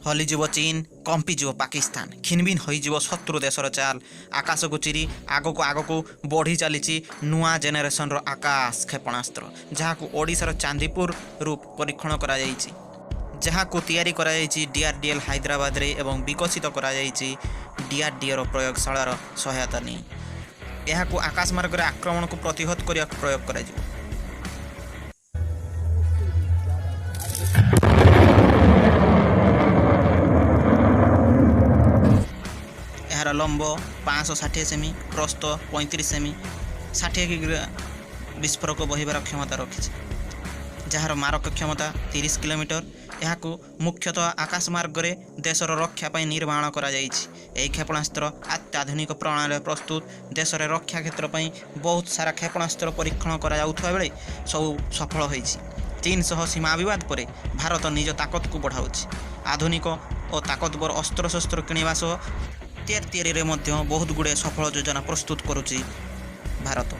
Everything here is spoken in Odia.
ହଲିଯିବ ଚୀନ, କମ୍ପିଯିବ ପାକିସ୍ତାନ, ଖିନଭିନ ହୋଇଯିବ ଶତ୍ରୁ ଦେଶର ଚାଲ। ଆକାଶକୁ ଚିରି ଆଗକୁ ଆଗକୁ ବଢ଼ି ଚାଲିଛି ନୂଆ ଜେନେରେସନର ଆକାଶ କ୍ଷେପଣାସ୍ତ୍ର, ଯାହାକୁ ଓଡ଼ିଶାର ଚାନ୍ଦିପୁରରୁ ପରୀକ୍ଷଣ କରାଯାଇଛି, ଯାହାକୁ ତିଆରି କରାଯାଇଛି ଡିଆର୍ଡିଏଲ୍ ହାଇଦ୍ରାବାଦରେ ଏବଂ ବିକଶିତ କରାଯାଇଛି ଡିଆର୍ଡିଓର ପ୍ରୟୋଗଶାଳାର ସହାୟତା ନେଇ। ଏହାକୁ ଆକାଶ ମାର୍ଗରେ ଆକ୍ରମଣକୁ ପ୍ରତିହତ କରିବାକୁ ପ୍ରୟୋଗ କରାଯିବ। ଏହାର ଲମ୍ବ 560 ସେମି, ପ୍ରସ୍ଥ 35 ସେମି, 60 କିଗ୍ରା ବିସ୍ଫୋରକ ବହିବାର କ୍ଷମତା ରଖିଛି, ଯାହାର ମାରକ କ୍ଷମତା 30 କିଲୋମିଟର। ଏହାକୁ ମୁଖ୍ୟତଃ ଆକାଶ ମାର୍ଗରେ ଦେଶର ରକ୍ଷା ପାଇଁ ନିର୍ମାଣ କରାଯାଇଛି। ଏହି କ୍ଷେପଣାସ୍ତ୍ର ଅତ୍ୟାଧୁନିକ ପ୍ରଣାଳୀରେ ପ୍ରସ୍ତୁତ। ଦେଶରେ ରକ୍ଷା କ୍ଷେତ୍ର ପାଇଁ ବହୁତ ସାରା କ୍ଷେପଣାସ୍ତ୍ର ପରୀକ୍ଷଣ କରାଯାଉଥିବା ବେଳେ ସବୁ ସଫଳ ହୋଇଛି। ଚୀନ ସହ ସୀମା ବିବାଦ ପରେ ଭାରତ ନିଜ ତାକତକୁ ବଢ଼ାଉଛି। ଆଧୁନିକ ଓ ତାକତବର ଅସ୍ତ୍ରଶସ୍ତ୍ର କିଣିବା ସହ ତିଆରିରେ ମଧ୍ୟ ବହୁତ ଗୁଡ଼ିଏ ସଫଳ ଯୋଜନା ପ୍ରସ୍ତୁତ କରୁଛି ଭାରତ।